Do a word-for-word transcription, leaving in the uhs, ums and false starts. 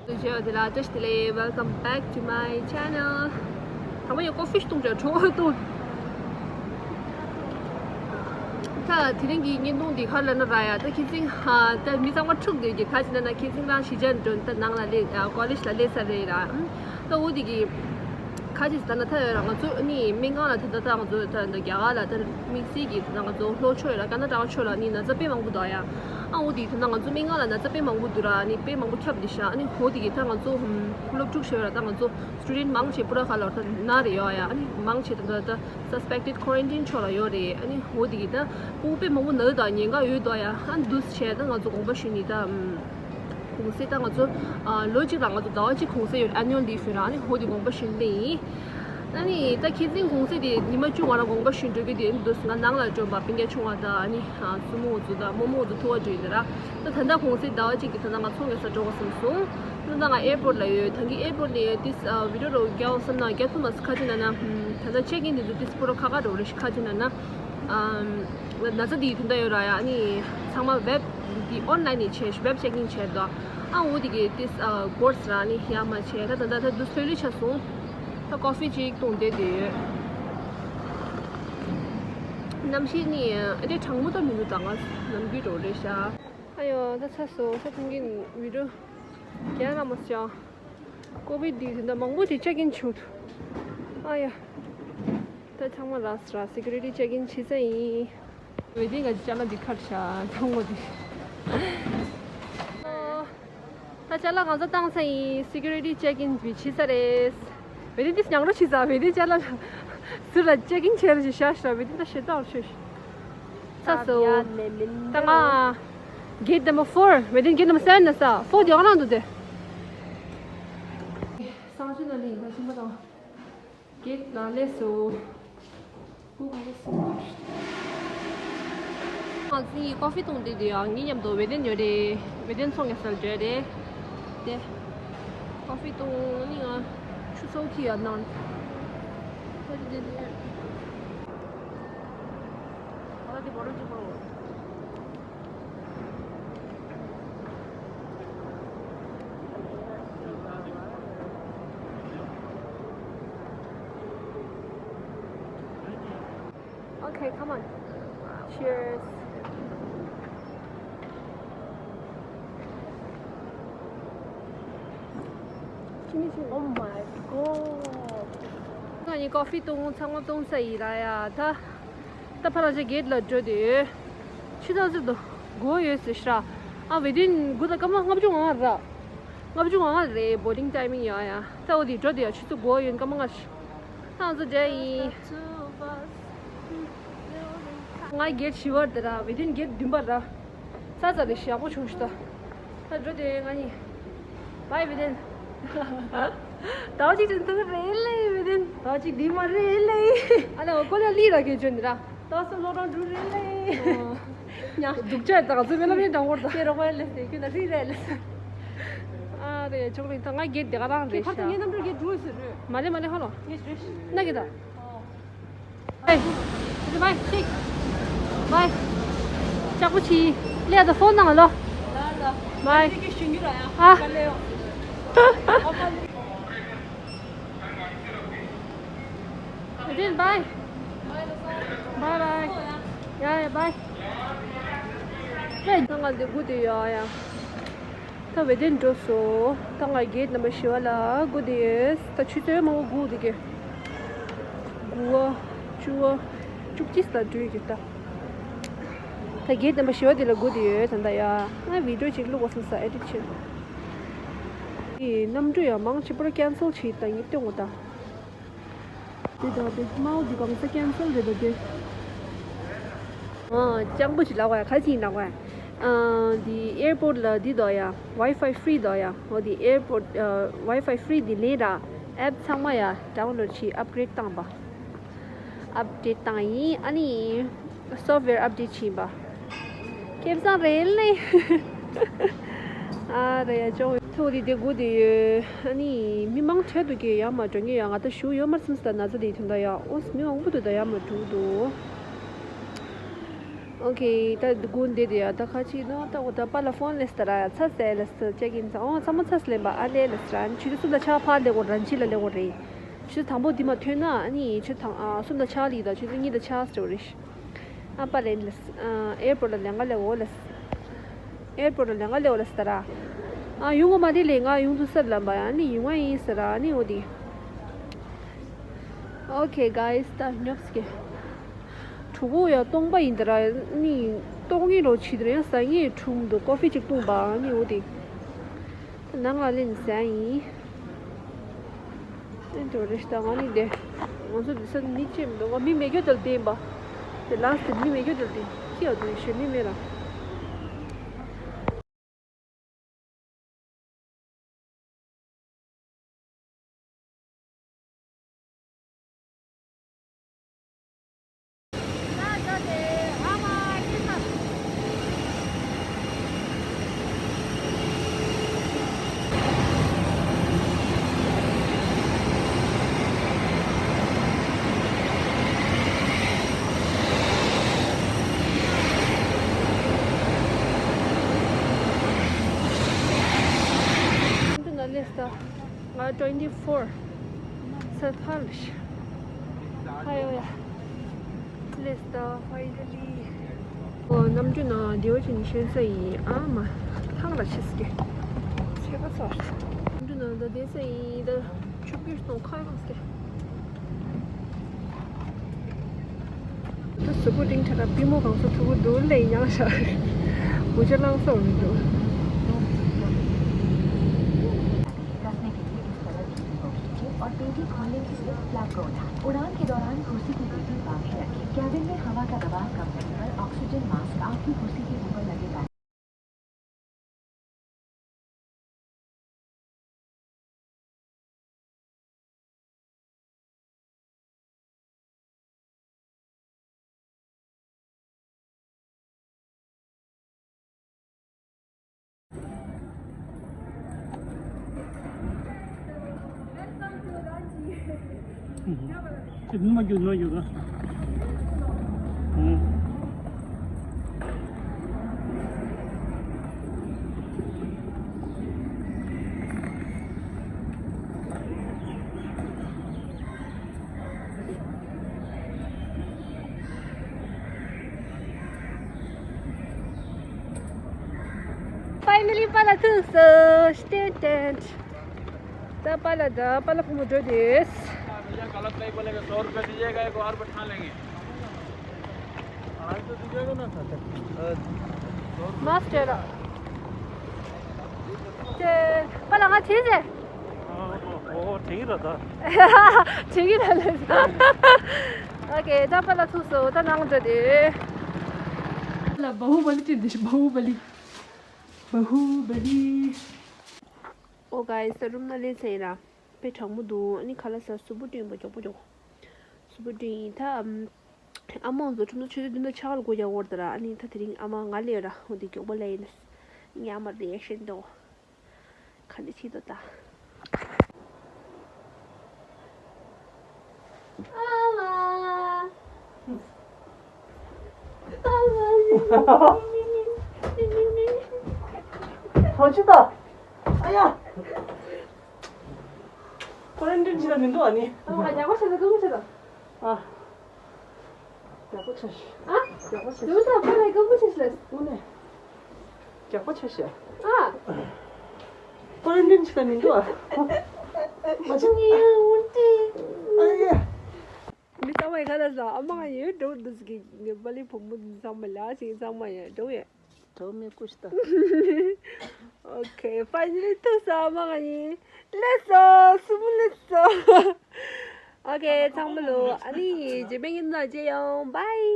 དུ་བྱས་པ་དེ་ལ་བཀྲ་ཤིས་བདེ་ལེགས། Welcome back to my channel. དང་པོ་ཡང་ཀོ་ཕི་ཞིག་བཏུང་བྱས་གྲོད་ཁོག་ལྟོགས། ད་དེ་རིང་གི་བརྙན་ཐུང་འདི་ག་རེ་ལབ་ན་ར་ཡ། ད་ཁྱེད་ཚིང་ཧ་ད་མི་ཚང་མ་འཁྲུག་བསྡད་ཀྱི། ད་ཅི་ན་ན་ཁྱེད་ཚིང་རང་གཞིས་ཆགས་འགྲོ། ད་ནང་ལ་སླེབས། ཨ་ཀོ་ལེཇ་ལ་སླེབས་ཚར་རེད་ར། ཨ་ད་འོ་དེ་གི་ག་ཅི་ཟེར་ན། ད་ཡོད་ར། ང་ཚོ་ནི་སྨན་ཁང་ལ་ད་ད་ད་ང་ཚོ་ད་ད་རྒྱ་གར་ལ་ད་དམིགས་བསལ་གྱི་ད་ང་ཚོ་ལྷོ་ཕྱོགས་ཡོད་ར། ཀར་ན་ཊ་ཀ་ཕྱོགས་ལ་ནི་ན་ཚ་དཔེ་མང་པོ་འདུག་ཡ། ཨ་འོ་དེ་ད་ང་ཚོ་སྨན་ཁང་ལ་ན་ཚ་དཔེ་མང་པོ་འདུག་ར། ནི་དཔེ་མང་པོ་ཁྱབ་བསྡད་ཤག། ཨ་ནི་འོ་དེ་གི་ད་ང་ཚོ་ཧུམ་སློབ་ཕྲུག་ཞིག་ཡོད་ར། ད་ང་ཚོ་སི་ཊུ་ཌེན་ཊི་མང་ཆེ་པུ་ར་ཁ་ལ་ད་ན་རེ་ཡོད་ཡ། ཨ་ནི་མང་ཆེ་ད་ད་ད་suspected quarantine ཕྱོགས་ལ་ཡོད་རེད། ཨ་ནི་འོ་དེ་གི་ད་སྤུ་གུ་དཔེ་མང་པོ་ན་ཡོད་ད། ཉེན་ཁ་ཡོད་ད་ཡ། ཨ་འདུག་བྱས་ད་ང་ཚོ་དགོངས་པ་ཞུས་ནི་ད་ཧུམ། གུང་སེང་ད་ང་ཚོ་ཨ་ལོ་གཅིག་ལ་ང་ཚོ་ཟླ་བ་གཅིག་གུང་སེང་ཡོད། Annual leave ཡོད་ར། ཨ་ནི་འོ་དེ་དགོངས་པ་ཞུས་ནི་ཡིན། ཨ་ནི་ད་ཁྱེད་ཚིང་གུང་སེང་དེ་ཉི་མ་བཅུ་ང་ར་དགོངས་པ་ཞུས་འགྲོ་གི་དེ་འདུག་ང་ནང་ལ་འགྲོ་བ་སྤུན་ཀྱག་ཆུང་བ་ད་ཨ་ནི་ཨ་སྲུ་མོ་ཚོ་ད་རྨོ་མོ་ཚོ་ཐུག་པ་འགྲོ་ཡི་ར། ད་ད་ལྟ་གུང་སེང་ཟླ་བ་གཅིག་གི་ད་ལྟ་ང་ཚོང་ག་ས་འགྲོ་དགོས་བསམ་སོང་། ད་ལྟ་ང་ཨེར་པོར་ལ་ཡོད། ད་གི་ཨེར་པོར་ལ་ཡོད། ཏིས་ཨ་བི་ཌི་ཡོ་རོ་རྒྱག་བསམ་ན་རྒྱག་ཐུབ་མ་སོང་། ཁ་ཅིག་ན་ན་ད་ལྟ་ཅེག་ཨིན་དེ་ཚོ་ཏིས་པོ་རོ་ཁ་ཁ་འགྲོ་རེ་ཤི། ཁ་ཅིག་ན་ན་ཨ་ན་ཚ་དེ་ད་ལྟ་ཡོད་ར་ཡ། ཨ་ནི་ཚང་མ་ཝེབ་དེ་ཨོན་ལའིན་ནས་བྱས། ཝེབ་ཅེག་ཨིན་བྱས་འདུག་ཨ་འོ་དེ་གི་ཏིས་ཨ་གོར་སི་ར་ནི་ཡ་མ་བྱས། ད་ད་ད་ད་དུས་ཚོད་ལས་ཆ་སོང་། ད་ཀོ་ཕི་ཅིག་བཏུང་བསྡད་དེ་ཡོད། གནམ་གཤིས་ནི་ཨ་དེ་གྲང་མོ་ད་མི་འདུག་ད་ང་ནམ་རྒྱུན་འགྲོ་རེད་ཤག། ཨ་ཡོ་ད་ཚ་སོ་ཚ་ཐུང་གིན་བི་ཌི་ཡོ་རྒྱག་ར་མ་སོང་། ཀོ་བིད་འདི་ད་མང་པོ་ཅིག་ཅེག་ཨིན་བྱུང་འདུག་ཨ་ཡ། ད་ཚང་མ་ལགས་ར་སི་ཀུ་རི་ཊི་ཅེག་ཨིན་བྱེད་ས་ཡིན། ཝེ་ཏིང་ག་ཅ་ལག་འདི་ཁར་བཞག་ཚང་མ་འདི། ཨོ། ད་ཅ་ལག་ང་ཚོ་བཏང་ས་ཡིན། སི་ཀུ་རི་ཊི་ཅེག་ཨིན་བྱེད་ས་རེད། ཝེ་ཏིང་འདི་ཉང་རོ་བྱེད་ས། ཝེ་ཏིང་ཅ་ལག་ཟུར་ལ་ཅེག་ཨིན་བྱས་ར་ཞིག་བཞག་ཤག། ཝེ་ཏིང་ད་ཞེ་དྲག་ཆོས་ཤིག་ཚ་སོ། ད་ང་གེ་ཊི་ནམ་བར་ཕོར། ཝེ་ཏིང་གེ་ཊི་ནམ་བར་སེ་ཝེན་ནས་ས་ཕོར་དེ་ཨང་རང་འདུག་དེ། སང་ཞོགས་ན་ལི་ཡིན་ཁ་ཤིན་པ་དང་། གེ་ཊི་ནང་སླེབས་སོ། ཁོ་ག་ལ་སོང་། ང་ཚོ་ཡི་ཀོ་ཕི་བཏུང་སྟེ་དེ་ཡང་ངའི་མཉམ་དུ་ཝེ་ཏིང་ཡོད་རེད། ཝེ་ཏིང་ཚོང་ག་ས་ལ་འགྲོ་རེད། དེ་ཀོ་ཕི་བཏུང་ནི་ང་ཆུ་ཚོད་ཁི་ཡ་ནང་། ཁོ་དེ་དེ་དེ་ཨ་དེ་བོ་རོ་ཅི་བོ་རོ། Okay, come on. Cheers. Oh my god. ང་གཉིས་ཀོ་ཕི་བཏུང་ཚང་མ་བཏུང་ཚར་ཡིན་ར་ཡ། ད་ད་ཕ་ལ་ཅིག་གེ་ཊི་ལ་འགྲོ་དུས་ཆུ་ཚོད་ཅིག་ཏུ་སྒུག་ཡོད་ཟེར་ཤག་ཨ་ཝེ་ཏིང་སྒུག་ད་སྐར་མ་ལྔ་བཅུ་ང་ལྔ་ར། ལྔ་བཅུ་ང་ལྔ་རེད། བོར་ཌིང་ཊའི་མིང་ཡོད་ཡ། ད་འོ་དེ་འགྲོ་དུས་ཡ་ཆུ་ཚོད་དགུ་ཡོད། སྐར་མ་ལྔ་ཞིག་ང་ཚོ་འདྲ་ཡིན། ང་གེ་ཊི་བཞི་པ་དེ་ར། ཝེ་ཏིང་གེ་ཊི་བདུན་པ་ར། ས་ཚ་རེ་ཞག་པོ་བྱུང་ཤི་ད། ད་འགྲོ་དེ་ང་གཉིས། བའི་ཝེ་ཏིང་། ཟླ་བ་གཅིག་ཅན་ཐུག་རེད་ལེ་ཝེ་ཏིང་། ཟླ་བ་གཅིག་འདི་མ་རེད་ལེ། ཨ་ལ་ཀོ་ལ་ལི་ར་གེ་ཅོན་དེ་ར། ད་སོ་ལོ་རང་འགྲོ་རེད་ལེ། ཉ་སྡུག་ཅག་ད་ང་ཚོ་མེ་ལ་མེ་འདྲ་བོར་ད། དེ་རོགས་པ་ལེ་སེ་ཁྱོད་ན་རི་རེད་ལེ། ཨ་རེ་ཅོག་ལི་ད་ང་གེ་ཊི་དེ་ག་རང་རེད་ཤག་ཁ་ཏ་ངེ་རྣམ་གྲོལ་གེ་ཊི་འགྲོ་ཟེར་རེད། མ་ལེ་མ་ལེ་ཧ་ལོ། ངེ་རེད། ན་གེ་ད། Bye. Bye. Bye. ཅག་པོ་ཆི། ལས་ད་ཕོན་ནང་ལོ། Bye. ཨ། Bye. Bye bye. ཡ་ཡ་bye. ཧེ། ད་ང་འདི་སྒུག་དེ་ཡོད་ཡ། ད་ཝེ་ཏིང་འགྲོ་སོང་། ད་ང་གེ་ཊི་ནམ་བར་བཞི་པ་ལ་སྒུག་དེ་ཡོད། ད་ཆུ་ཚོད་མང་པོ་སྒུག་དེ་གི། དགུ་པ། བཅུ་པ། བཅུ་གཅིག་ལ་འགྲོ་གི་ད། ད་གེ་ཊི་ནམ་བར་བཞི་པ་དེ་ལ་སྒུག་དེ་ཡོད་ད། ད་ཡ་ང་བི་ཌི་ཡོ་ཅིག་བླུག་དགོས་བསམ་ས་ཨེ་ཌིཊ་བྱེད། ཨི་གནམ་གྲུ་ཡ་མང་ཆེ་པོ་ཀེན་སལ་བྱེད་ད་ངས་སྟོན་དགོས་ད། དེ་ད་དེ་མའོ་དེ་གང་ས་ཀེན་སལ་རེད་ད་དེ། ཨ་སྤྱང་པོ་ཞིག་ལབ་པ་ཡ། ག་ཅི་ཡིན་ལབ་པ་ཡ། ཨ་དེ་ཨེར་པོར་ཊི་ལ་འདི་འདུག་ཡ། ཝའི་ཕའི་ཕི་རི་འདུག་ཡ། འོ་དེ་ཨེར་པོར་ཊི་ཨ་ཝའི་ཕའི་ཕི་རི་འདི་ལེན་ར། ཨེབ་ཚང་མ་ཡ་ཌའུན་ལོཌ་བྱས་ཨབ་གྲེཌ་བཏང་པ། ཨབ་ཌེཊ་བཏང་ཡིན། ཨ་ནི་སོཕ་ཝེར་ཨབ་ཌེཊ་བྱས་པ། ཁེ་བཟང་རེད་ལེ། ཨ་རེ་ཡ་ཅོ་ཐུག་དེ་དེ་སྒུག་དེ་ཡོད། ཨ་ནི་མི་མང་ཁྲོད་དུ་གི་ཡར་མར་འགྲོ་མཁན་ཡོད། ང་ད་ཞུ་ཡོད་མ་རེད་བསམ་སོང་། ད་ན་ཚ་དེ་དོན་དག་ཡ། ཨོ་མི་མང་པོ་འདུག་ད་ཡར་མར་འགྲོ་གི་འདུག་ཨོ་ཁེ། ད་སྒུག་བསྡད་དེ་ཡ། ད་ཁ་ཅིག་ནོ། ད་འོ་ད་པཱ་ལགས་ཕོན་སླེབས་ད་ར། ཚར་སོང་ལབ་སོང་། ཅེག་ཨིན་ཚར། ཨོ་ཚང་མ་ཚར་སོང་ལབ་པ། ཨ་ལས་ལབ་སོང་ར། ཆུ་ཚོད་གསུམ་དང་ཕྱེད་ཕར་སླེབས་དགོས། རང་ཕྱི་ལ་སླེབས་དགོས་རེད། ཆུ་ཚོད་དང་པོ་འདི་མ་ཐོན་ན་ཨ་ནི་ཆུ་ཚོད་དང་ཨ་གསུམ་དང་ཕྱེད་ལ་ཡིན། ད་ཆུ་ཚོད་གཉིས་དང་ཕྱེད་ཙམ་རེད། ཨ་པཱ་ལགས་ལབ་སོང་། ཨ་ཨེར་པོར་ཊི་ལ་ལམ་ཁ་སླེབས་དགོས་ལབ་སོང་། ཨེར་པོར་ཊི་ལ་ལམ་ཁ་སླེབས་དགོས་ལབ་སོང་ད་ར། ཨ་ཡོང་གི་མ་རེད་ལབ། ང་ཡོང་དུས་སར་ལབ་པ། ཨ་ནི་ཡོང་བ་ཡིན་ཟེར་ར། ཨ་ནི་འོ་དེ། ཨོ་ཁེ་གྷའིས། ད་ཉོབ་སྐད། གྲོགས་པོ་ཡ་སྟོང་པ་ཡིན་ད་ར། ནི་ལྟོགས་ངེས་རོ་ཆི་དེ་ར། ཡང་ཟ་ངེས་འཁྲུངས་འདུག་ཀོ་ཧྥི་ཅིག་བཏུང་པ། ནི་འོ་དེ། ད་ནང་ལ་ལེན་ཟ་ཡིན། ཨེ་འགྲོ་རེ་ད་ང་ནི་དེ། ང་ཚོ་དེ་ས་མི་ཅེས་མི་འདུག་ང་མི་མེད་རྒྱུ་དེར་བསྡད་པ། དེ་ལགས་དེ་མི་མེད་རྒྱུ་དེར་བསྡད། ཁྱི་ཡ་དུ་ཞེ་མི་མེད་ར། ང་twenty four ཚེས་ཕར་ལ་ཤི། ཧ་ཡོ་ཡ། Let's go, finally. ཨོ་གནམ་གྲུ་ནང་བདེ་བ་ཅན་ཞོན་ས་ཡིན། ཨ་མ་ཐང་ལ་ཆེ་སྐད་ཚད་པ་ཚོར། གནམ་གྲུ་ནང་ད་བསྡད་ས་ཡིན། ད་ཆུ་བུར་སྟོང་ཁ་ཡོང་སྐད། ད་གཟུགས་པོ་རིང་ཁྲ་ཁྲ། པུས་མོ་གང་སོ་ཐུ་བོ་འདུག་ལས་ཉག་ཤ། འུ་ཅག་ལངས་སོང་མི་འདུག कसने के लिए इस तरह झुकने को खींचे और पेटी खोलने के लिए फ्लैप को उठाएं। उड़ान के दौरान कुर्सी की पेटी बांधे रखें। कैबिन में हवा का दबाव कम होने पर ऑक्सीजन मास्क आपकी कुर्सी के ऊपर लगे बैठ Finally པཱ་ལགས་ཐུག་སོང་། ཏན་ཏན། ད་པཱ་ལགས་ད་པཱ་ལགས་ཕོ་མོ་འགྲོ་དུས། भैया गलत नहीं बोलेगा, सौ रुपये दीजिएगा, एक और बैठा लेंगे। अढ़ाई सौ दीजिएगा ना चाचा। मास्टर। ཅེ། པཱ་ལགས་ང་བྱས་ཟེར། ཨོ་དྲན་གྱི་རེད་ད། དྲན་གྱི་རེད་ལབ། ཨོ་ཁེ། ད་པཱ་ལགས་ཐུག་སོང་། ད་ནང་འགྲོ་དེ། ལ་བྷ་ཧུ་བ་ལི་དྲན་དེ། བྷ་ཧུ་བ་ལི། བྷ་ཧུ་བ་ལི། ཨོ་གྷའི་སི། ད་རུམ་ནང་སླེབས་ཚར་ཡིན་ར། དཔེ་གྲང་མོ་འདུག་ཨ་ནི་ཁ་ལག་ཟ། གཟུགས་པོ་བསྐྲུན་པ་མགྱོགས་པོ་མགྱོགས། གཟུགས་པོ་བསྐྲུན་ཡིན་ད། ཨམ། ཨ་མ་ཚོ་ཁྲོམ་ཚོ་ཆུ་ཚོད་བདུན་དང་ཕྱེད་ལ་སྒོ་རྒྱག་དགོས་རེད་ད་ར། ཨ་ནི་ད་དེ་རིང་ཨ་མ་ང་སླེབས་ར། འོ་དེ་མགྱོགས་པོ་སླེབས་ཡིན། ངའི་ཨ་མ་རི་ཨེག་ཤན་དེ་ག་འདྲ་བྱེད་འདུག་ད། ཨ་མ། ཨ་མ། ཐང་ཆད་ད། ཨ་ཡ། ཀོ་རན་ཊིན་བྱེད་ད་མི་འདུག་ཨ་ནི། ཨ་མ་ཡག་པོ་བྱས་ད། སྐུ་ངོ་བྱས་ད། ཨ། ཡག་པོ་ཆགས་ཤག་ཨ། ཡག་པོ་ཆགས་ཤག་དུ་ད་པཱ་ལགས་སྐམ་པོ་ཆགས་ཤག་ལ། དངོས་གནས། ཡག་པོ་ཆགས་ཤག་ཨ། ཀོ་རན་ཊིན་བྱེད་ད་མི་འདུག་ཨ། མ་བྱེད། ངའི་འུ་ཏི། ཨ་ཡ། མི་ཚང་མ་ཡི་ཁ་ལ་ཟ། ཨ་མ་ཡོད་འགྲོ་འདུག་ཟེར་གི། ངའི་པཱ་ལགས་ཕོ་མོ་ཚང་མ་ལ་ཅིག་ཚང་མ་ཡ་འགྲོ་ཡ། གྲོགས་མེད་སྐུ་ཞིག་ད། Okay, finally ཐུག་ས་མ་ཡིན། Let's go, སུ་མོ། Let's go. Okay, ཚང་མ་ལོ། ཨ་ནི་རྗེས་མའི་ཉིན་ན་མཇལ་ཡོང་། Bye.